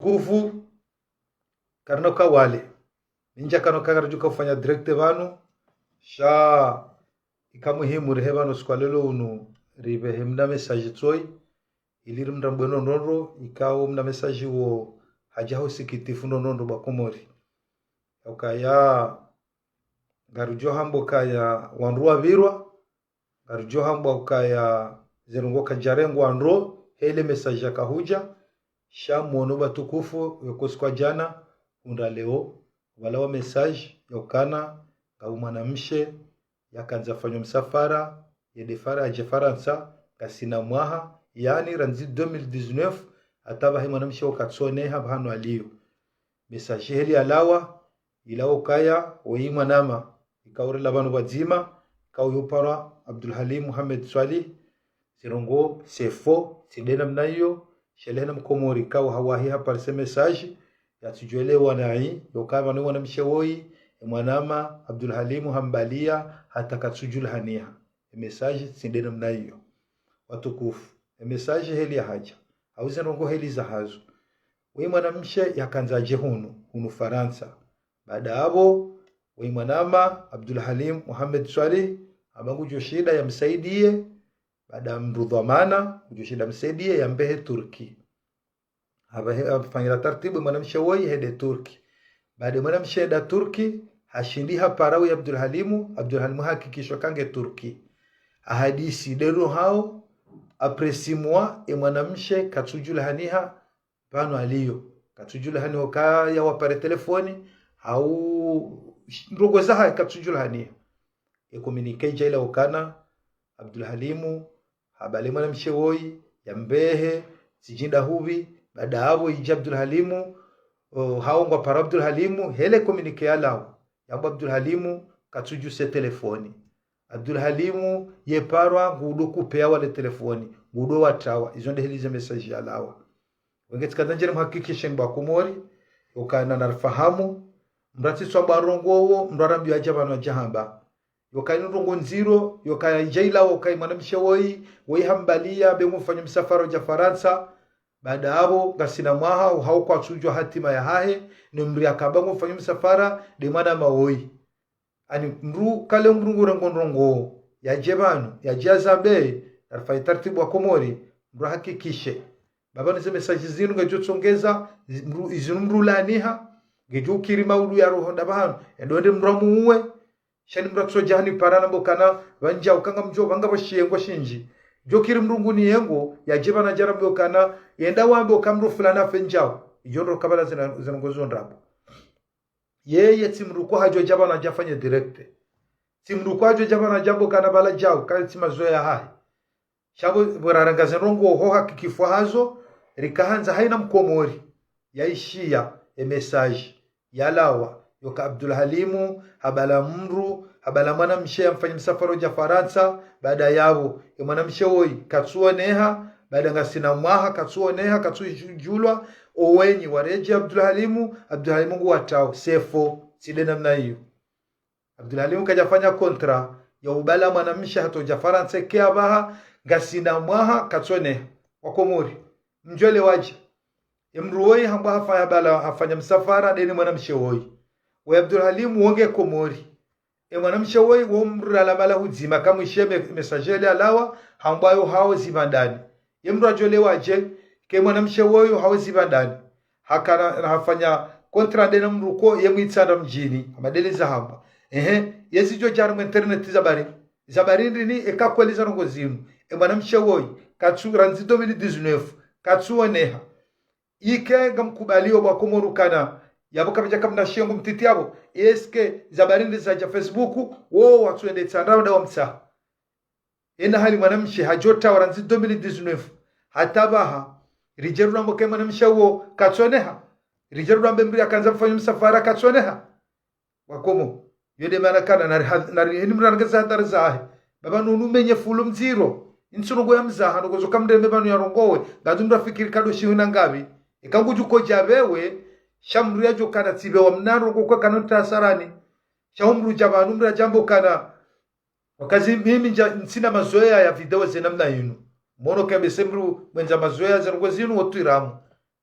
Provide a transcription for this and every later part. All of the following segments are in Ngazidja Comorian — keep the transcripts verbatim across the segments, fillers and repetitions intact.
Kufu, karina uka wale. Ninja kano ka karidjuka ufanya direct pvanu. Sha ika muhimu rihe pvanu siku wa leo unu, ripvehe mna message tsoyi, ili rimrambwe no ndrongoo, ikao mna message wo hadja ho sikitifu no ndrongoo bo wa Komori. Ukaya, ngaridjo hamba ukaya wandru wapvirwa, ngaridjo hamba ukaya ze ndrongoo kazidjarengwa ndro, he le message yaka hudja, sha mwono bo watukufu, yoko siku wa djana, hundra leo, walawa message, yokana, ngapvo mwanamshe, yakandza afanye msafara, yende Fara-, yadje Farantsa, ngasina mwaha, yaani randzi deux mille dix-neuf, hata pvahe mwanamshe wo katsuoneha pvahanu aliyo. Message heli yalawa, ilawa ukaya, woyi mwanama, ikao urilawa pvanu pvwadzima, ikao uparwa Abdulhalim Mohamed Swalih, ze ndrongoo c'est faux, tsi nde namna iyo, sha le hena mkomori ikao hawahi haparise message, yatsudjuelewa nayi, yokaya pvanu mwanamshe woyi, e mwanama, Abdulhalim hambaliya, hata katsudjulihaniha. E message tsi nde namna iyo. Watukufu, e message heli yahadja, hau ze ndrongoo heli zahazo. Woyi mwanamshe yakandza yadje hunu, hunu Farantsa. Baada yapvo, woyi mwanama, Abdulhalim Mohamed Swalih, hamba ngudjo shinda yamsaidiye, baada mndru dhwamana, ngudjo shinda yamsaidiye, yambehe Turki. Hapvahe, hafanyira taratibu mwanamshe woyi hende Turki. Baada mwanamshe henda Turki, hashindi hapara woyi Abdulhalimu, Abdulhalimu hahakikisha uka nge Turki. Ahadisi ndeno hao, après six mois, e mwanamshe katsudjulihaniha pvanu aliyo. Katsudjulihaniha ukaya wapare telefoni, hau ndrongoo zahahe katsudjulihaniha. E communiqué idja ila ukana, Abdulhalimu, habale mwanamshe woyi, yambehe, tsi djinda hupvi, baada yapvo idja Abdulhalimu, o, hao ngwapara Abdulhalimu, he le communiqué yalawa, yamba Abdulhalimu, katsudjuse telefoni. Abdulhalimu, yeparwa, ngudo kupveya wale telefoni, ngudo watrawa, izo nde heli ze message yalawa. Wenge tsikandza ndjeri muhakikishe bo wa Komori, yokana narifahamu, mndru atsitswa bo wa ndrongoo wo, mndru arambiwa yadja pvanu yadja hamba. Yokaya inu ndrongoo ndziro, yokaya idja ilawa ukaya mwanamshe woyi, woyi hambaliya, be ngumfanyo msafara udja Farantsa, baada yapvo, ngasina mwaha, hau kwatsudjuwa hatima yahahe, no mndru yakamba ngumfanyo msafara, nde mwanama woyi. Ani mndru kale mndru ngurengo ndrongoo, yadje pvanu, yadje yazambe, narifanye taratibu wa Komori, mndru ahakikishe. Ba pvanu ze message zinu ngedjo tsongeza, zi-, mndru, izinu mndru laaniha, ngedjo ukiri maudu ya roho nda pvahanu, yende wende mndru amuuwe, sha ni mndru atsodja hanipara namba ukana, pvandza ukaya ngamdjo, pvanga pvwa shiyengo shindji. Djo kiri mndru nguni yengo, yadje pvanu yadje yarambe ukana, yenda wambe uka mndru fulani hafe ndjau. Idjo ndro kabala zina, zina ngozo ndrabo. Yeye tsi mndru ko hadjo dja pvanu yadje yafanye direct. Tsi mndru ko hadjo dja pvanu yadje yambe ukana pvala djau, kale tsi mazoweya yahahe. Sha pvo, pvo raranga ze ndrongoo ho hakikifwa hazo, rikahandza haina mkomori yaishiya e message yalawa, yoka Abdulhalimu, habala mndru, habala mwanamshe yamfanyi msafara udja Farantsa, baada yapvo, e mwanamshe woyi, katsuoneha, baada ngasina mwaha, katsuoneha, katsudjulwa, owenyi, waredjeyi Abdulhalimu, Abdulhalimu nguwatrawo, c'est faux, tsi nde namna iyo. Abdulhalimu kadjafanya contrat ya ubala mwanamshe hata udja Farantsa eka apvaha, ngasina mwaha, katsuoneha. Wakomori, mdjuelewa dje? E mndru woyi hambwa hafanya bala, hafanya msafara, ndeni mwanamshe woyi. We Abdulhalimu wo nge Komori. E mwanamshe woyi, wo mndru lala bala hudzima, kamwishe me-, message yalawa, hambwa yo hao zipvandani. Ye mndru adjoelewa dje, ke mwanamshe woyi hao zipvandani. Hakana, na hafanya contrat ndena mndru ko, ye mwitsandra mdjini, hama ndele zahambwa. Ehe, yezi djo djari mwe internet za bari. Za bari ndrini, eka kweli za ndrongoo zinu. E mwanamshe woyi, katsu randzi deux mille dix-neuf, katsuoneha. Ike ngamkubaliyo bo wakomori ukana, yapvo kapvadja kamna shiyengo mtiti yapvo, est-ce que za bari ndri zadja Facebook, wo watsuende tsandra wada wamtsaha. Ena hali mwanamshe hadjotrawa randzi deux mille dix-neuf, hata pvaha, ridje rirambwe ke mwanamshe wo katsuoneha. Ridje rirambe mndru yakandza mfanyo msafara katsuoneha. Wakomori, yo nde mana kana nari ha-, nari heni mndru arenge ze hadhari zahe. Ba pvanu unu menye fulu mdziro. Intsi ndrongoo ya mzaha, ndrongoo zo kamreme pvanu yarongowe. Ngandzo mndru afikiri kado shihwi na ngapvi. Eka ngudjo kodja pvewe, sha mndru yadjo kana tsi pvewa mna ndrongoo kwa kano nta hasarani. Sha hu mndru dja pvanu mndru adjambo kana. Wakazi mimi ndja, ntsina mazoweya ya video ze namna inu. Mono kembe se mndru mwendza mazoweya ze ndrongoo zinu wo twiramu.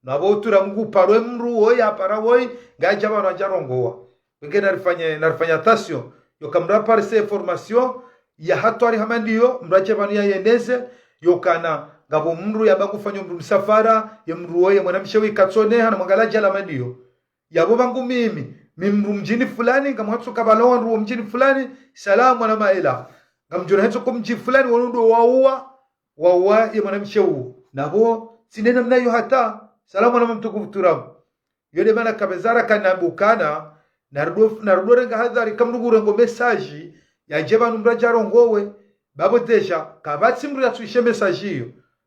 Nabo utura mngu parwe mndru woyi, hapara woyi, ngadja pvanu yadja rongowa. Wenge narifanye, narifanye attention. Yoka mndru aparise information ya hatwari hama ndiyo, mndru yadje pvanu yayeneze, yokana ngapvo mndru yamba ngufanyao mndru msafara, ye mndru woyi, ye mwanamshe woyi katsoneha, namwangalie djala hama ndiyo. Yapvo pvangu mimi, mi mndru mdjini fulani, ngamhantsu kabala wandru wo mdjini fulani, salamu mwana maela. Ngamdjo na hantsu ko mdji fulani, wanu ndo wauwa, wauwa ye mwanamshe uwo. Napvo, tsina namna iyo hata, salamu mwana mtukufu Turamu. Yo nde mana kapvendza raka namba ukana, narudi, narudi renga hadhari, ka mndru ngurengo message, yadje pvanu mndru yadje yarongowe, pvapvo déjà, kapvatsi mndru yatsuishe message iyo.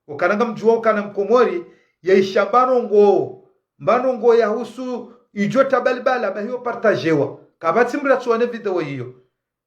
Ukana ngamdjuwa ukana mkomori, yaisha mba ndrongoo, mba ndrongoo yahusu idjo tabalibala, bahi yo partagewa. Kapvatsi mndru yatsuwone video iyo.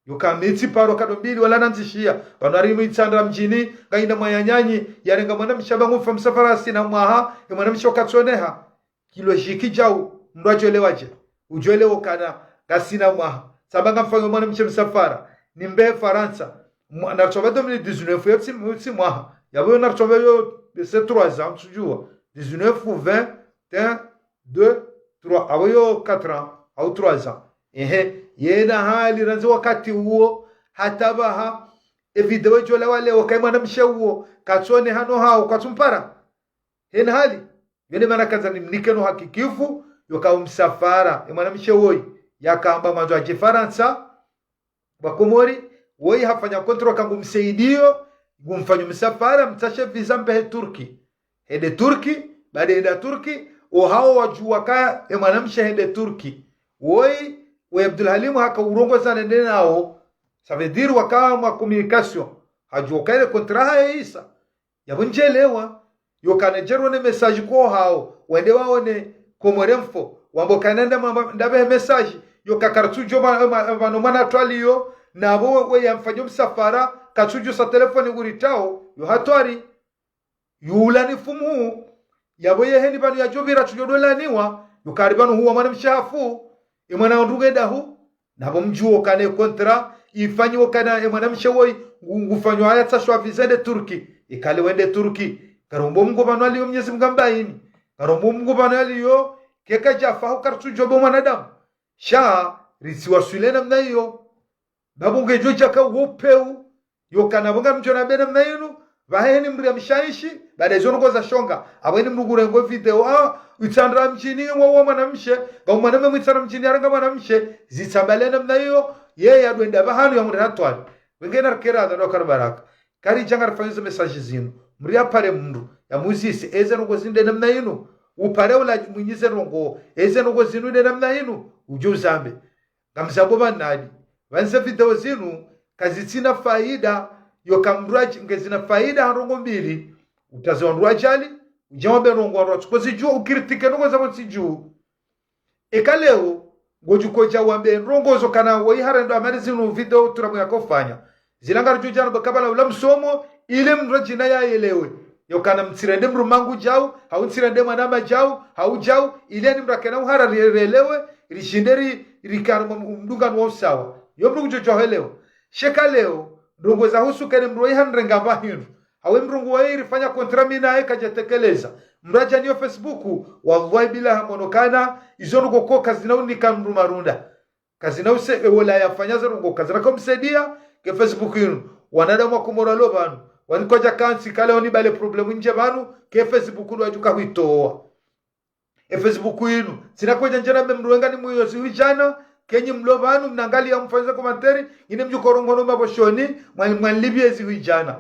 Yoka mi tsiparo kado mbili wala nandzishiya. Pvanu hari mwi Itsandra mdjini, ngayina mwananyanyi, yarenga mwanamshe amba ngumfa msafara ngasina mwaha, ye mwanamshe wakatsoneha. Ki logique djau, mndru adjo elewa dje. Udjo elewa ukana, ngasina mwaha. Tsamba ngamfanyao mwanamshe msafara. Nimbe Farantsa. Mwa-, natsopva deux mille dix-neuf, yo tsi, yo tsi mwaha. Yapvo yo natsopva yo, c'est trois ans, mtsudjuwa. Dix-neuf ou vingt, un, deux, trois. Apvo yo quatre ans, au trois ans. Ehe, yena hali randzi wakati uwo, hata pvaha, e video idjo lawa leo, kayi mwanamshe uwo, katsoneha no hawo, kwatsumpara. Hena hali, yo nde mana kandza nimnike no hakikifu, yoka umsafara, e mwanamshe woyi, yakamba mwandzo yadje Farantsa, pva Komori, woyi hafanya contrat ka ngumsaidiyo, ngumfanyao msafara, mtsashe visa mpehe Turki. Hende Turki, baada yenda Turki, ohawo wadjuwa ka, e mwanamshe hende Turki. Woyi, we Abdulhalimu haka urongoza nende nawo. Ça veut dire waka mwa communication. Hadjuwa ka ile contrat haye isa. Yapvo ndjelewa, yokana djerone message ko hawo, wende waone Comores Infos, wambe ukana nda mwa-, ndapvehe message, yoka karitsudjo pva-, pva-, pvanu mwana twaliyo, napvo we yamfanyao msafara, katsudjusa telefoni uritao, yo hatwari, yula ni fumu, yapvo yeheni pvanu yadjo pvira tsudjo dolaniwa, yoka hari pvanu huwa mwanamshe hafu, e mwana wandru ngwenda hu, napvo mdjuwo ukana e contrat, ifanyiwa ukana e mwanamshe woyi, ngu-, ngufanyao haya tsashwa visa ende Turki. Ikale wende Turki. Karombo Mngu pvanu aliyo Mnyezi Mngu ambaini. Karombo Mngu pvanu aliyo, keka djafa hu karitsudjo bo mwanadamu. Sha, ritsiwaswile namna iyo. Pvapvo ngedjo djaka wo peu, yokana pvo ngamdjo nambe namna inu, pvaheni mndru yamshaishi, baada izo ndrongoo za shonga, apvo eni mndru ngurengo video, ah, Itsandra mdjini, wa, wa mwanamshe, nga mwanamme mwi Itsandra mdjini, yarenga mwanamshe, zitsambale namna iyo, ye yadwenda pvahanu yamure hatwari. Wenge narikera adha ndo karibaraka. Karidja ngarifanyao ze message zinu. Mndru yapare mndru, yamuzise, eze ndrongoo zinu nde namna inu. Upare ula mwinyi ze ndrongoo, eze ndrongoo zinu nde namna inu, udjo uzambe. Ngamzambo pvanu nadi. Pvanu ze video zinu, kazitsina faida, yoka mndru adji-, ngezina faida ha ndrongoo mbili, utaze wandru wadjali, udje wambe ndrongoo wandru watsukozidjuwa, ukritike ndrongoo zapvo ntsi dju. Eka leo, ngodjo ukodja wambe ndrongoo zo kana woyi harendo amali zinu video Turamu yakofanya. Zila ngaridjo djana pvo kabala ula msomo, ile mndru adjina yayelewe. Yokana mtsirende mdrumangu djau, hau ntsirende mwanama djau, hau djau, ile ni mndru akena uhara ri-, rielewe, rishinde ri-, rikana mwa-, mdungano wa usawa. Yo mndru ngudjo djwa helewa. Sha eka leo, ndrongoo zahusu kene mndru woyi hanrenga pvahindru. Hawe mndru ngu woyi rifanya contrat mi naye kadjatekeleza. Mndru adja niyo Facebook, wallahi billahi hamono kana, izo ndrongoo ko kazina unika mndru marunda. Kazina use, e wola yafanya ze ndrongoo, kazina ka umsaidia, ke Facebook inu. Wanadamu wa Komori walo pvanu. Wani kwadja kantsi kale wani pvale problème ndje pvanu, ke Facebook ndo wadjuka huitowa. E Facebook inu. Tsina kwedja ndjera mbe mndru wenga ni mwiyo zihwi djana, kenyi mlo pvanu, mnangaliya mfanye ze commentaire, ine mdjuko rongoa no mapvoshoni, mwa-, mwanilipviye zihwi djana.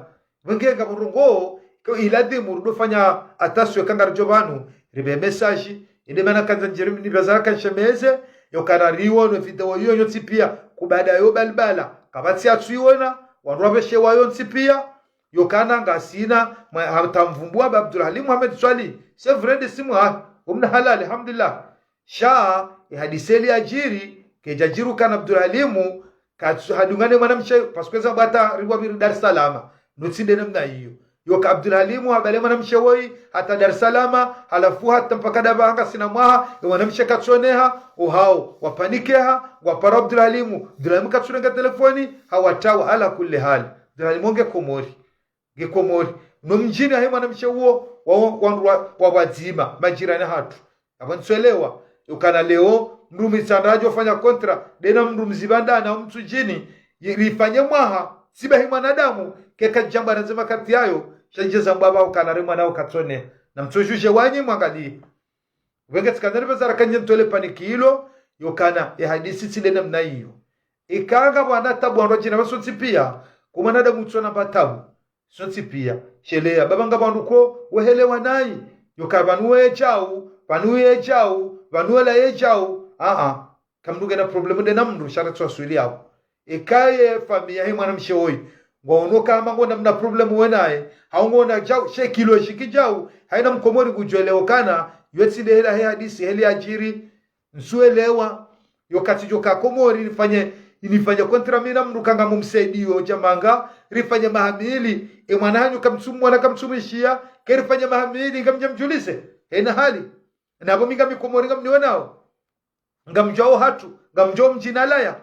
Wenge ngapvo ndrongoo, ko iladhimu rudofanya attention eka ngaridjo pvanu, ripve message, inde mana kandza ndjeri ni bazara kanshemeze, yokana riwono video iyo yontsi piya, kubada yo balibala, kapvatsi atsuiwona, wandru wapveshewa yontsi piya, yokana ngasina, mwa-, hata mvumbuwa ba Abdulhalim Mohamed Swali, c'est vrai nde simu ha, umna halali, alhamdulillah. Sha, e hadisi eli yadjiri, kedjadjiri ukana Abdulhalimu, katsu-, hadungane mwanamshe, parce que za bwata ribwa biri Dar es Salaam, nutsi nde namna iyo. Yoka Abdulhalimu, habale mwanamshe woyi, hata Dar es Salaam, halafu hata mpaka daba hangasina mwaha, e mwanamshe katsoneha, ohao, wapanikeha, wapara Abdulhalimu, Abdulhalimu katsurenga telefoni, hawatawa, ala kulli hali. Abdulhalimu nge Komori. Nge Komori. No mdjini ahe mwanamshe uwo, wa, wa, wa, wa wadzima, majirani hatru. Apvo ntsuelewa, ukana leo, mdru Mwitsandra yadjofanya contrat, ndena mdru Mzibandana, mtsudjini, yi-, rifanye mwaha, sibahi mwanadamu, keka djamba na ndzima kati yayo, sha ndjeza mbaba ukana ri mwana ukatsone. Na mtsudjudje wanyi mwangaliye. Wenge tsikandani bazara kanye ntole paniki ilo, yokana, ye hadisi tsi ndena mna iyo. Ikanga bwana tabu wandru wadjina wasontsi pia, ko mwanadamu utsona mba tabu. Sontsi pia. Sheleya, baba nga pvandru ko, wehelewa nayi. Yoka pvanu weye djau, pvanu weye djau, pvanu wela ye djau. Aa, kamdru ngena problème ndena mdru, sha ratsu waswili apvo. Eka ye famiyi yahe mwanamshe woyi, ngwaono kama ngwona mna problème wenaye, hau ngwona djau, she kilo shiki djau, hayina mkomori ngudjwelewo kana, yotsi ndehela he hadisi, heli yadjiri, ntsuelewa, yo katsi djoka Komori, nifanye, nifanye contrat mi na mdru kanga mumsaidiyo, djamanga, rifanye maha mili, e mwana hanyu kamtsumu, mwana kamtsumu ishiya, ke rifanye maha mili, ngamdja mdjulise, hena hali, na apvo mi ngami Komori ngamniwonao, ngamdjwao hatru, ngamdjwao mdjini alaya,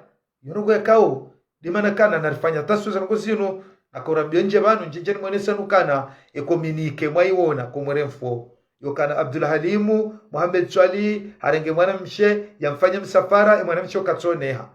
yo ndrongo yakao, ndemana kana narifanya tasu za ndrongo zinu, na kaurambio ndje pvanu, ndje ndje nimwenesa nukana, e communiqué mwaiwona, Comores Info. Yokana Abdul Halimu, Mohamed Swali, harenge mwanamshe, yamfanya msafara, e mwanamshe ukatsoneha.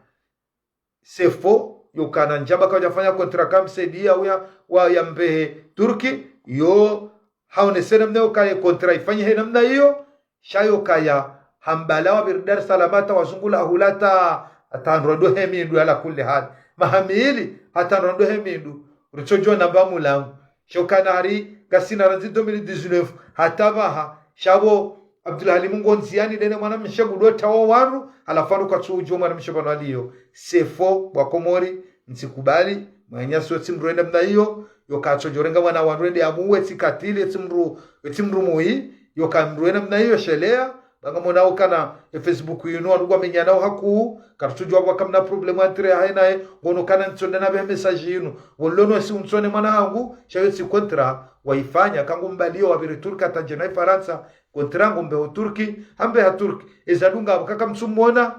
C'est faux, yokana ndjamba kaudjafanya contrat kamsaidiya uya, wa yambehe Turki, yo haonese namna yokaye contrat ifanye he namna iyo, sha yokaya hambala wapviri Dar es Salaam hata wazungula ahula hata, hata handrwa ndo he mindru ala kulli hali. Maha mili, hata handrwa ndo he mindru, ritsodjo namba mulangu. Sha ukana hari, ngasina randzi deux mille dix-neuf, hata pvaha, sha pvo, Abdul Halimu ngo ndziyani ndena mwanamshe ngudjo tawa wandru, halafu wandru kwatsu udjuwa mwanamshe pvanu aliyo. C'est faux, bwa Komori, ntsikubali, mwananyasi wetsi mdru wenda mna iyo, yo katsodjo renga mwana wandru wende yamuwe tsi katili, etsi mdru, etsi mdru mwi, yoka mdru wenda mna iyo sheleya, ba ngamwonao kana, e Facebook yinu, wandru ngwamenyanao hakuu, karitsudjuwa pvwa kamna problème entre yahaye naye, ngono kana ntsonde na pvehe message yinu, wolono si untsone mwana hangu, sha yotsi contrat, waifanya, kangu mbaliyo wapviri Turki hata ndjena Ifarantsa, contrat ngombeho Turki, hambeha Turki, eza dunga apvo kaka mtsumwona,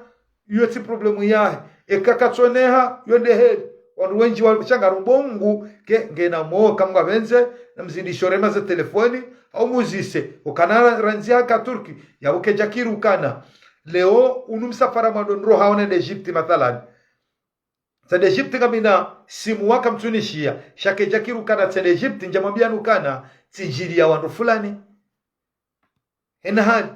iyo tsi problème yahe. Eka katsoneha, yo ndeheli. Wandru wendji wa shanga rombo Mungu, ke ngena mo, kamngapvendze, namzidishe orema ze telefoni, hau muzise, ukana ra-, randzi haka Turki, yapvo kedja kiri ukana. Leo, unu msafara mwando ndro haone nde Egypte, mathalani. Tsende Egypte ngamina simu waka mtsunishiya, sha kedja kiri ukana tsende Egypte, ndjamwambiya nukana, tsidjiliya wandru fulani. Hena hali.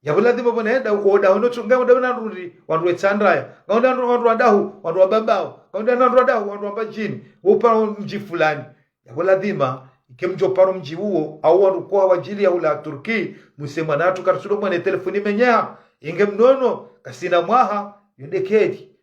Yapvo ladhima pvona henda, oda hono tsu, ngaonda wena ndrundi, wandru wetsandraya. Ngaonda wandru, wandru wandahu, wandru wabambao. Ngaonda wandru wandahu, wandru wambadjini. Woparo mdji fulani. Yapvo ladhima, ike mdjoparo mdji uwo, au wandru koha wadjiliya hula Turki, muse mwana hatru karitsudo mwane telefoni menyeha. Inge mnono, kasina mwaha, yo ndekeli.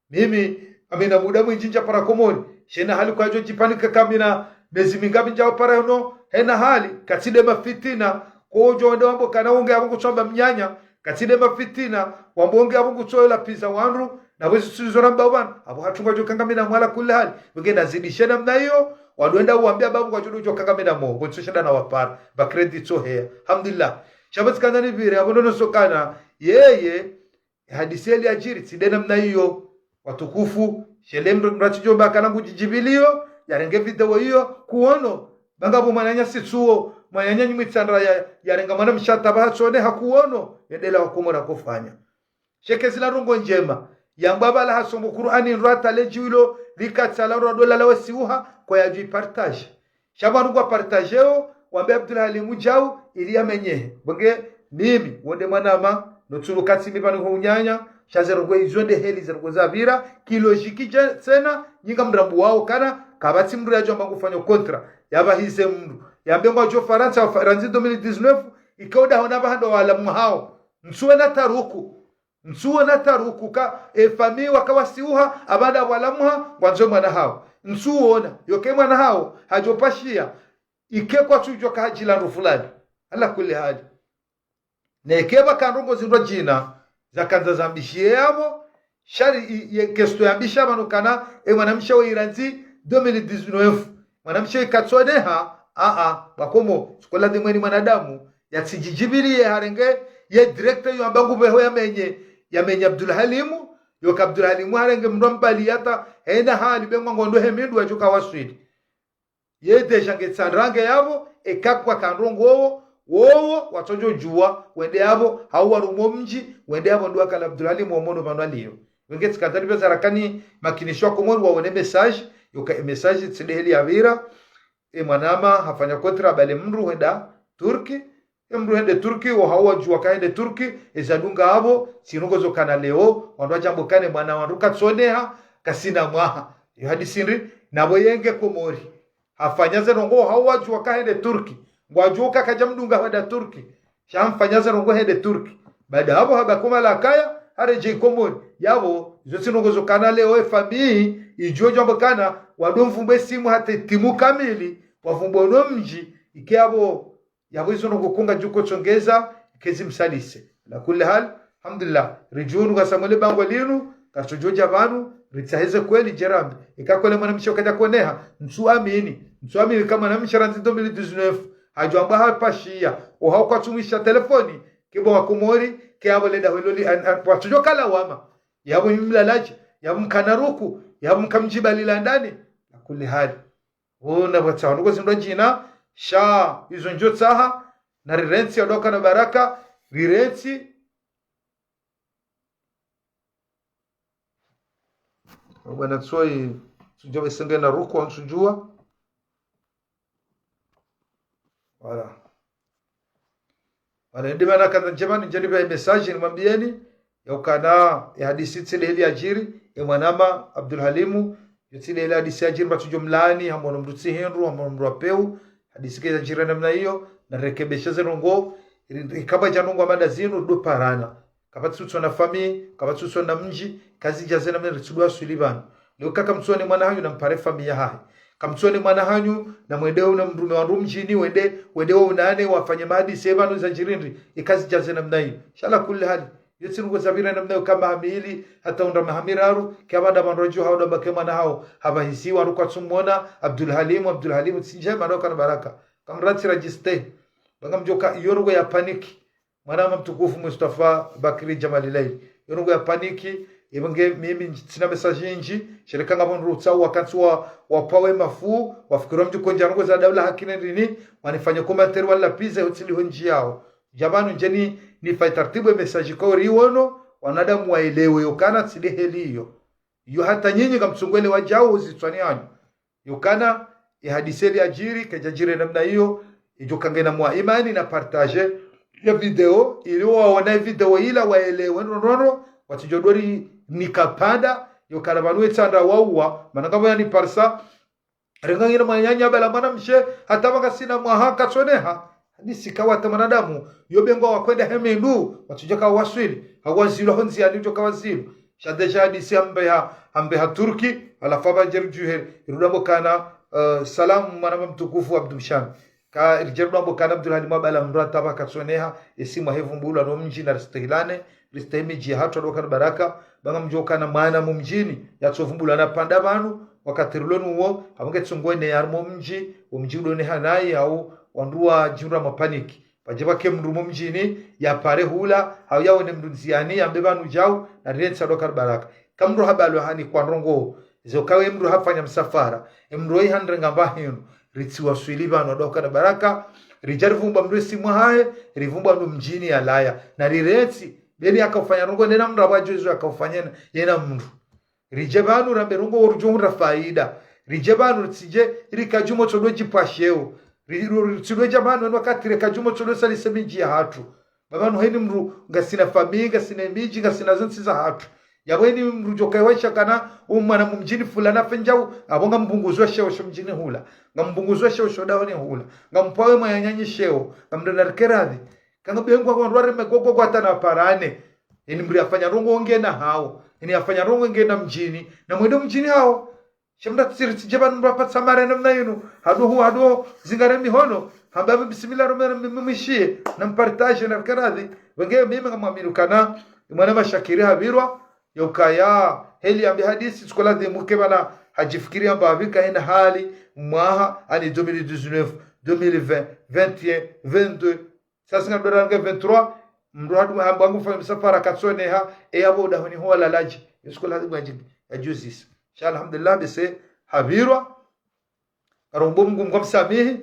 Mimi, ngamina muda mwindji ndjapara Komori. Sha hena hali kwadjo djipanika kamina mezi mingapi ndjapara yono. Hena hali, katsi nde mafitina. Kodjo wende wambo kana unge apvo ngutsomba mnyanya. Katsi nde mafitina. Wambo unge apvo ngutsoyo lapviza wandru. Na pvo ezi tsi zo ramba pvanu. Apvo hatru ngwadjo kangamina mo ala kulli hali. Wenge nazidishe namna iyo. Wandru wenda uwambiya ba ngwadjo djo kangamina mo. Ngotso shinda na wapara. Ba crédit tso heya. Alhamdulillah. Sha pvo tsikana nipvire. Apvo nono sokana. Yeye. Hadisi eli yadjiri, tsi nde namna iyo. Watukufu, shele mdru, mdru atsidjomba kana ngudjidjibiliyo, yarenge video iyo, kuwono. Ba ngapvo mwananyasi tsuwo, mwananyanyi Mwitsandra ya, yarenga mwanamshe hata pvaha tsoneha kuwono, yendela wa Komori kofanya. Sha eka zila ndrongo ndjema, yambwa pvala hasoma Kur'ani ndro hata ledji wilo, likatsala ndro adola lawe siuha, kwayadjo ipartage. Sha pvanu ngwa partageo, wambe Abdul Halimu djau, ili yamenyehe. Bwenge, mimi, wonde mwanama, no tsulu katsi mi pvanu ho unyanya, sha ze ndrongo izo ndeheli ze ndrongo zapvira, ki logique dje tsena, nyi ngamrambuwao kana, kapvatsi mdru yadjo amba ngufanyo contrat, yapvahize mdru. Yambe ngwadjo Farantsa, wa Fa-, randzi deux mille dix-neuf, ike oda hona pvahando walamuhao. Ntsuwe na taruku. Ntsuwona taruku ka, e famiyi waka wasiuha, apvanda pvwalamuha, ngwandzo mwana hawo. Ntsuwona, yoke mwana hawo, hadjo pashiya, ike kwatsudjuwa ka hadjila ndru fulani. Ala kulli hali. Neke pvaka ndrongo zindru djina, zakandza zambishiye yapvo, sha ri i, ye kesto yambisha pvanu kana, e mwanamshe wo irandzi deux mille dix-neuf. Mwanamshe ikatsoneha, a, a, pvwakomo, sikola dhimweni mwanadamu, yatsidjidjibiliye harenge, ye direct yo amba ngupveho yamenye, yamenye Abdul Halimu, yoka Abdul Halimu harenge mndru ambali hata, hena hali bengwa ngondo he mindru wadjoka waswili. Ye déjà nge tsandrage yapvo, eka kwaka ndrongoo, wowo, watsodjo djuwa, wende yapvo, hau warumwa mdji, wende yapvo ndo wakala Abdulhalimu wa mono pvanu aliyo. Wenge tsikandza ni pveza rakani makinisho wa Komori waone message, yoka e message tsi nde heli yapvira, e mwanama hafanya kontra bale mndru hwenda Turki, e mndru hende Turki, wo hau wadjuwa ka hende Turki, eza dunga apvo, tsi ndrongoo zo kana leo, wandru wadjambo kana mwana wandru katsoneha, kasina mwaha. Yo hadisi ndri, napvo yenge Komori. Hafanya ze ndrongoo hau wadjuwa ka hende Turki. Ngwadjuwa ka kadja mdunga hwenda Turki. Sha hamfanya ze ndrongoo hende Turki. Baada hapvo haba kuma la kaya, haredjei Komori. Yapvo, izo tsi ndrongoo zo kana leo e famille, idjuwe djambo kana, wandru mvumbwe simu hata timu kamili, wavumbwe no mdji, ike yapvo, yapvo izo ndrongoo kunga djuko tsongeza, ike zimsalise. Ala kulli hal, alhamdulillah. Ridjunu ka Samuel bangwe linu, katsodjo dja pvanu, ritsaheze kweli djerambi. Ika kweli mwanamshe wakadja koneha, ntsuamini, ntsuamini ka mwanamshe randzi deux mille dix-neuf, hadjwamba hapashiya, o hau kwatsumwisha telefoni, kebo wa Komori, ke yapvo leda hweloli, an, an, watsodjo kala wama. Yapvo mlaladji, yapvo mkana ruku, yapvo mkamdjiba lila ndani. Ala kulli hal. Wona pvwatsaha, ndrongoo zindru djina, sha, izo ndjo tsaha, na rirentsi ya doka na baraka, rirentsi. Bwana tsoi, tsudja besenge na ruku, ntsudjuwa. Voilà. Wala ndi mana kandza ndjema ni ndjeni pvya message nimwambiyeni, ya ukana ya hadisi tsi nde heli yadjiri, e mwanama Abdulhalimu, yo tsi nde heli hadisi yadjiri, mba tsudjo mlani, hamono mndru tsi hindru, hamono mndru wa peu, hadisi ke yadjiri namna iyo, na rekebeshe ze ndrongoo, ri-, rikabadja ndrongoo amada zinu, ndo parana. Kapvatsi utsona famille, kapvatsi utsona mdji, kazidja zena mene ritsudjuwa swili pvanu. Leo ka kamtsone mwana hanyu na mpare famille yahahe. Kamtsone mwana hanyu na mwende una mndrume wandru mdjini, wende, wende waonane, wafanye mahadisi, e pvanu zadjiri ndri, ikazidja zena mna iyo. Sha ala kulli hali. Yo tsi ndrongoo zapvira namna iyo ka maha mili, hata undra maha miraru, ke apvanda pvandru wadjo hau damba ke mwana hau, hapvahisiwa, ruku atsumwona, Abdulhalimu, Abdulhalimu, tsi ndjema, doka na baraka. Kamratsi radjiste. Ba ngamdjoka, iyo ndrongoo ya paniki. Mwanama mtukufu Mustafa Bakri Djamalilaili. Yo ndrongoo ya paniki, iwe nge mimi tsina message nyindji, shereka ngapvo ndru tsawo wakantsi wa, wapvawe mafu, wafikiri mdji kondja ndrongoo za daula hakine ndrini, wanifanye commentaire wala pize utsili ho ndji yawo. Dja pvanu ndjeni nifanye tartibu e message kwa uri wono, wanadamu waelewe yo kana tsi nde heli iyo. Yo hata nyinyi kamtsungwele wadjau zitswani hanyu. Yo kana, e hadisi eli yadjiri, kaidjadjiri namna iyo, idjo kangena mwa imani na partage ya video, ili waona e video ila waelewe ndrondrondro, watsidjo dori nikapvanda, yo kana pvanu etsandra wauwa, mana ngapvo yani parisa, renga ngina mwananya bala mwanamshe, hata pvanga sina mwaha katsoneha. Hadisi kawata mwanadamu, yo bengwa wakwenda he mindru, watsidjo kawaswili, hawazilwa ho ndziyani udjo kawazilwa. Sha déjà hadisi hambeha, hambeha Turki, halafu hapvadjeri djuhe, irudambo kana, eh, salamu mwanama mtukufu Abdul Mshami. Ka, iridjeri dambo kana Abdul Halim Abala mndru hata pvaka katsoneha, esi mwahe vumbulwa no mdji na ristehilane, ristehi midji yahatru adoka na baraka, ba ngamdjo kana mwana mu mdjini, yatsovumbulwa na pvanda pvanu, wakati rilo nuwo, hamwe nge tsungwene ya harumwa mdji, wo mdji udoneha nayi, hau wandru wadjihundra mwa paniki. Pvadje pvake mndru mo mdjini, yapare hula, hau yaone mndru ndziyani, yambe pvanu djau, na rirentsi adoka na baraka. Ka mndru habalwa hani kwa ndrongoo, ze ukawe mndru hafanya msafara, e mndru oyi hanrenga mba hinu, ritsiwaswili pvanu adoka na baraka, ridja rivumbwa mndru esi mwahahe, rivumbwa no mdjini yalaya, na rirentsi, beni yakaufanya ndrongoo, nena mndru apvadjo izo yakaufanya na, yena mndru. Ridje pvanu rambe ndrongoo wo rudjo hundra faida. Ridje pvanu ritsidje, rika djumwa tsodo djipvasheo. Ri-, ri-, ritsidwe dja pvanu, enu wakati reka djumwa tsodo salise midji yahatru. Ba pvanu heni mndru, ngasina famille, ngasina midji, ngasina zontsi zahatru. Yapvo heni mndru djo kaiwaisha kana, u mwana mu mdjini fulani afendjau, apvo ngambunguzwa sheo sho mdjini hula. Ngambunguzwa sheo sho dahoni hula. Ngampvawe mwananyanyi sheo, ngamdana rikeradhi. Kanga bengwa kwa ndrware megogo kwa tana parane. Ini mri afanya ndrongoo ngena hao. Ini afanya ndrongoo ngena mdjini. Na mwende mdjini hao. Sha mndru atsiri tsidje pvanu mndru apvatsa mare namna inu. Hadu hu, hadu zingare mihono. Hamba bismillah rahmani rahim mwishiye. Na mpartage na rikeradhi. Wenge mimi ngamwamini kana. Mwana mashakiri hapvirwa. Yo ukaya. Heli yambe hadisi. Tsukola dhimuke pvana. Hadjifikiri yamba apvika ina hali. Mwaha. Ani deux mille dix-neuf, deux mille vingt, vingt et un, vingt-deux. Sasa ngadora nge vingt-trois, mndru hadu hamba ngu fanya msafara katsoneha, e yapvo udahoni ho walaladji. Yesu kula hadi mwadjini, ya juzisa. Sha alhamdulillah, bese hapvirwa. Karombo Mungu mngu amsamihi,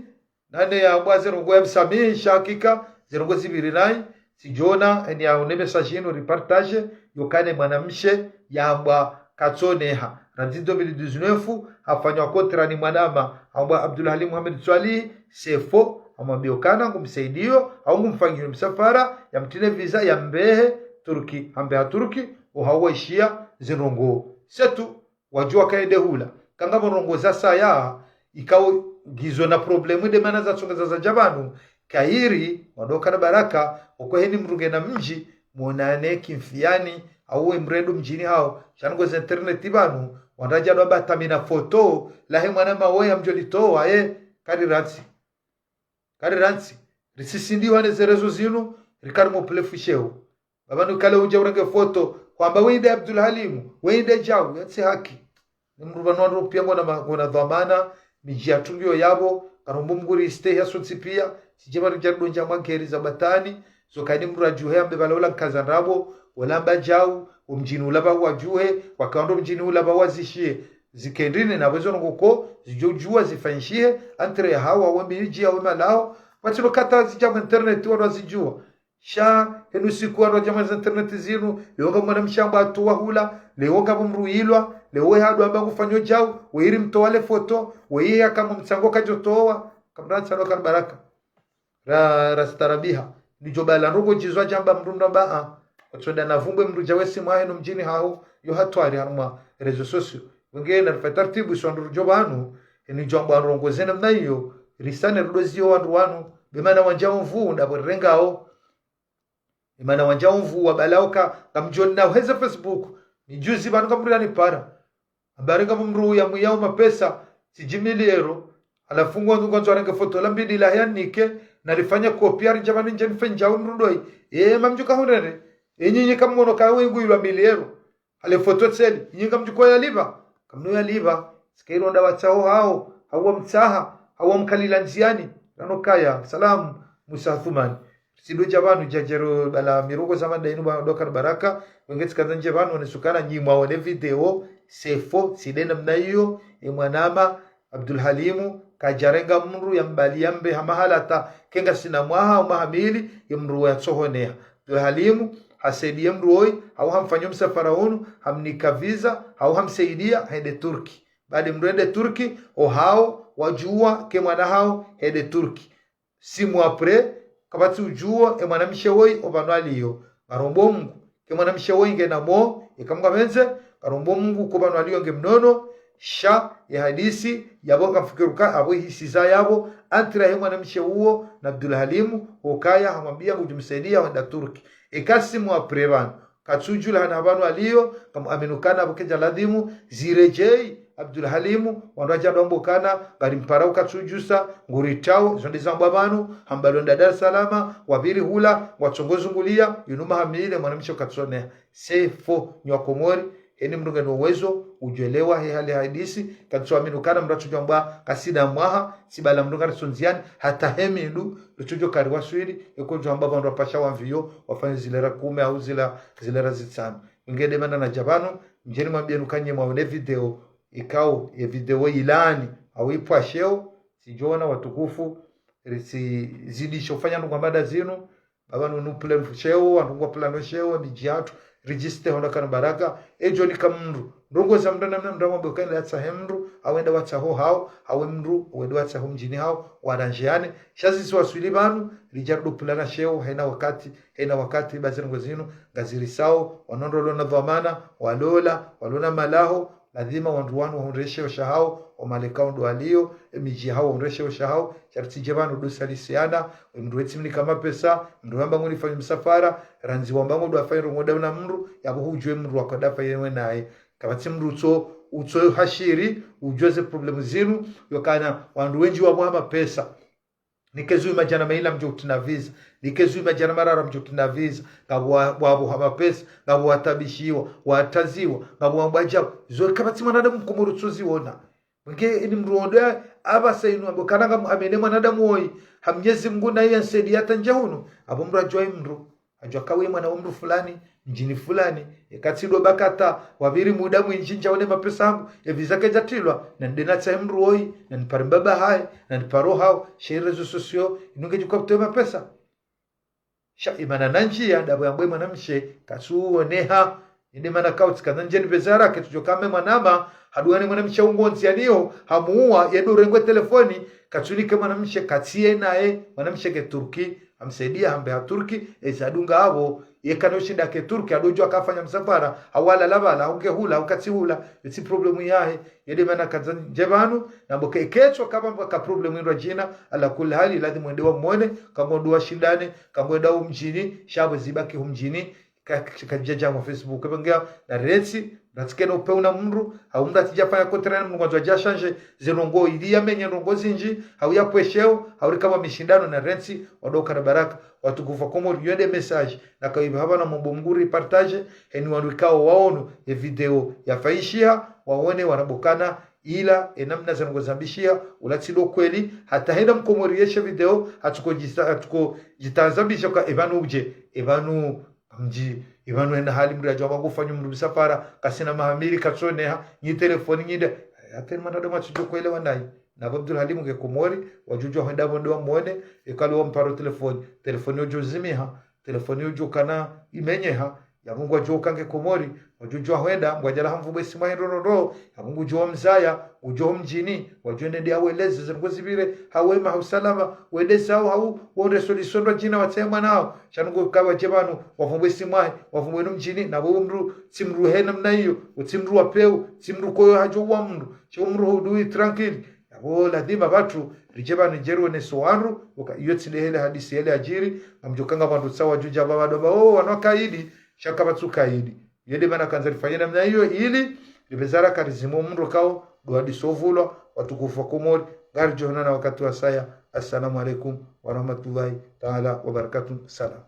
nane yambwa ze ndrongoo yamsamihi, sha hakika, ze ndrongoo zipviri nayi, tsidjona, eni yaone message inu reportage, yokana mwanamshe, yambwa katsoneha. Randzi deux mille dix-neuf, hafanywa contrat ni mwanama, hambwa Abdul Halim Mohamed Swalihi, c'est faux, hamwambia yokana, ngumsaidio, hau ngumfanyiyo msafara, yamtine visa, yambehe, Turki, hambeha Turki, ohawo waishiya, ze ndrongoo. C'est tout. Wadjuwa kaende hula. Kanga pvo ndrongoo za saya, ikao ngizo na problème nde mana zatsonga za zadja pvanu, kayiri, wandru wakana baraka, oko heni mdru ngena mdji, mwonane kimfiyani, hau we mdru ndo mdjini haho, sha ndrongoo za internet pvanu, wandru wadja ndo wamba tamina photo, lahe mwanama woyi hamdjo litowa, ye, kari rantsi. Kari rantsi, risisindiwa ne ze réseaux zinu, rikari mo plefu sheo. Baba nukale udja urenge photo, hwamba wende Abdul Halimu, wende Djau, yatsi haki. Ni mdru pvanu wandru piya ngwona ma-, ngwona dhwamana, midji yatru ngiyo yapvo, karombo Mungu ristehi hasontsi piya, tsidje pvanu ridja ridondja mwa geri za batwili, zo kayina mdru yadjuhe yambe pvala ula nkaza ndrabo, wala mba Djau, wo mdjini ula pvahu wadjuhe, waka wandru mdjini ula pvahu wazishiye, zikendrine na pvo zo ndrongoo ko, zidjo djuwa zifanyishihe, entre yahawo, we midji, we malaho, pvatsilo kata zidja mwa internet wandru wazidjuwa. Sha, henu siku wandru wadja mwa ze internet zinu, leo nga mwanamshe hambwa hatowa hula, leo nga pvo mdru yilwa, leo we hadwa hamba ngufanyo Djau, we hiri mtowa le photo, we ye yaka mtsango kadjotowa, kamdru atsalo kari baraka. Ra, rastarabiha. Nidjo pvala ndrongoo djizwa djamba mdru ndo pvaa. Otsonda na pvumbwe mdru djawe simu yahe no mdjini haho, yo hatwari harumwa réseaux sociaux. Wenge na rifanye taratibu so wandru ridjo pvanu, eni djo amba ndrongoo ze namna iyo, risane rudo ziyo wandru wanu, be mana wandja omvu, ndapvo rirengao. Be mana wandja omvu, wapvala oka, ngamdjo na uheze Facebook, ni juzi pvanu ngamdru yanipara. Hamba ringa mdru yamwiya mapesa, tsidji mille euros. Halafu ngwandzo, ngwandzo arenge photo la mbili lahe yanike, na rifanye copie ridja pvanu ndje nifenja mdru ndoyi. E, mamdjuka hundrere. E, nyinyi kamwono ka wengu ilwa mille euros. Hale photo tseli, nyinyi kamdjuko yalipva. Kamnu yalipva. Sike ilo nda watsaho hawo, hawu wamtsaha, hawu wamkalila ndziani. Rano kaya, salamu, Musa Athumani. Tsido dja pvanu djadjero pvala miroko za mada inu ba-, ndo kari baraka, wenge tsikandza ndje pvanu, wanesukana nyi mwaone video, c'est faux, tsi nde namna iyo, e mwanama, Abdul Halimu, kadjarenga mdru yambali yambe ha mahala ta, kenga sina mwaha, au maha mili, ye mdru yatsohoneha. Abdul Halimu, hasaidiye mdru woyi, hau hamfanyo msafara unu, hamnika visa, hau hamsaidiya, hende Turki. Baada mdru hende Turki, ohawo, wadjuwa, ke mwana hawo, hende Turki. Six mois après, kapvatsi udjuwo, e mwanamshe woyi, opvanu aliyo. Ngarombo Mungu, ke mwanamshe woyi ngena mo, eka Mungu apvendze, ngarombo Mungu ko pvanu aliyo nge mnono, sha, ye hadisi, yapvo ngamfikiruka, apvo ihisiza yapvo, entre yahe mwanamshe uwo, na Abdul Halimu, okaya, hamwambiya, ngudjo msaidiya, wenda Turki. Eka six mois après pvanu, katsudjula hana pvanu aliyo, kamu aminukana apvo kedja ladhimu, ziredjeyi, Abdul Halimu, wandru wadja ndo wamba okana, ngari mpara ukatsudjusa, nguri tawo, zo nde zambwa pvanu, hamba lo nda Dar es Salaam, wapviri hula, ngwatsongo zunguliya, yinu maha mili, mwanamshe ukatsoneha. C'est faux, nyi wa Komori, heni mdru ngena uwezo, udjwelewa, he hali hadisi, katso aminukana mdru atsudjo amba, kasina mwaha, tsi pvala mdru ngari sondziani, hata he mindu, lutsudjo kari waswili, eko djo amba pvandru wapasha wamviyo, wafanye zilera kume au zila, zilera zitsanu. Nge nde mana nadja pvanu, ndjeni mwambiye nukanye mwaone video, ikao, ye video ilani, au ipvwa sheo, tsidjona watukufu, ritsi zidisho fanya ndrongoo mada zinu, baba nunu pule sheo, wandru ngwa pula no sheo, midji yatru, rijiste hona kana baraka, edjo nika mdru. Ndrongoo za mdru namna mdru amwambe ukana yatsahe mdru, hawenda watsaho hawo, hawe mdru, wende watsaho mdjini hawo, waranjiane. Sha zisi waswili pvanu, ridja rudo pula na sheo, hena wakati, hena wakati, ba ze ndrongoo zinu, ngazirisao, wanondo walona dhwamana, walola, walona malaho, lazima wandru wanu wahundre sheo shahawo, omaleka wandru waliyo, emidji hawo wahundre sheo shahawo, sha ritsidje pvanu do salisiana, emdru wetsi mnika mapesa, mdru wamba nguni fanyi msafara, randzi wamba ngudo afanye ndrongoo ndawu na mdru, yapvo hudjuwe mdru wakoda afanye we naye. Kapvatsi mdru utso, utso hashiri, udjuwe ze problème zinu, yokana, wandru wendji wapvo ha mapesa. Nike zwi madjana mayili mdjo utrina visa. Nike zwi madjana mararu mdjo utrina visa. Ngapvo wa-, wapvo ha mapesa. Ngapvo watabishiwa. Wataziwa. Ngapvo wambwa djawu. Zo kapvatsi mwanadamu mkomori utsoziona. Nge ini mdru ondo ya, apvasa inu ambe okana ngamu amene mwanadamu woyi. Ha Mnyezi Mungu naye yansaidiya hata ndje hunu. Apvo mdru adjuwa mdru. Djwaka we mwana wa mndru fulani, mdjini fulani, eka tsi ndo bakata, wapviri muda mwindji ndjaone mapesa yangu, e visa kayidjatrilwa, na nde natsahe mndru woyi, na nipare mbaba hahe, na nipare hawo, sha e réseaux sociaux, inu ngedjo kapvutowe mapesa. Sha imana na ndjiya, ndapvo yambwe mwanamshe, katsuoneha, inde mana kautsi kana ndjeni bezara, ketudjo kame mwanama, haduwane mwanamshe ungonzi yaniyo, hamuwa, yendo rengwe telefoni, katsunike mwanamshe, katsiye naye, mwanamshe ke Turki, hamsaidia, hambe ha Turki, ezi adunga apvo, yeka no shinda ke Turki, adodjo akafanya msafara, hawala lapvala, hauke hula, haukatsi hula, yotsi problemu yahe, yende mana kadza ndje pvanu, na mboke ketso kaba mboka problemu indwa djina, ala kulli hali, ladhimu wende wamwone, kango ndo washindane, kango enda umdjini, sha pvo zibaki humdjini, ka-, ka-, kadjadja mwa Facebook, pvengea, na rentsi, na tsikene upe una mndru, hau mndru atsidjafanya kontra na mndru ngwandzo adja shanje, ze ndrongo ili yamenye ndrongo zindji, hau yapvwesheo, hau rikaba mishindano na rentsi, wadoka na baraka, watukufu wa Komori, yende message, na kawibi haba na mombo mnguri partage, heni wanu ikao waono, ye video yafanyishiha, waone wanabokana, ila, enamna ze ndrongo zambishiha, ula tsi ndo kweli, hata henda mkomori yeshe video, hatuko jita-, hatuko jitazambisha kwa epvanu udje, epvanu mdji, epvanu ena hali mndru yadjwa wangu fanyo mndru msafara, kasina maha mili katsoneha, nyi telefoni nyinde, hata ni mwanadamu atsudjo kwelewa nayi. Na pvo Abdul Halimu nge Komori, wadjudjwa hwenda pvo ndo wamwone, eka lo wamparo telefoni, telefoni yodjo zimiha, telefoni yodjo kana imenyeha, ya Mungu wadjo kange Komori, wadjudjwa hwenda, ngwadjala hamvu bwe simu ahe ndrondrondro, ya Mungu djo wamzaya, udjo mdjini, wadjo nende yaweleze, ze ndrongo zipvire, hawema, hausalama, wende zao, hau, wonde solution ndwa djina watsahe mwana hawo, sha nungu kawadje pvanu, wavumbwe simu ahe, wavumbwe no mdjini, na pvo mndru, tsi mndru hena mna iyo, utsi mndru wa peu, tsi mndru koyo hadjo wa mndru, sha mndru hudu tranquille, yapvo ladhima pvatsu, ridje pvanu djeri wone so wandru, uka iyo tsi ndehele hadisi yele yadjiri, ngamdjo kanga pvandru tsawa djudja pvapvadwa pva, oh, wanu wakaidi, sha kapvatsu kaidi. Yende mana kandza rifanye namna iyo ili, ripveze raka rizime mndru kao, ndo hadiso pvulwa, watukufu wa Komori, ngaridjo onana wakati wasaya. Assalamu alaikum wa rahmatullahi taala wa barakatuh. Salam.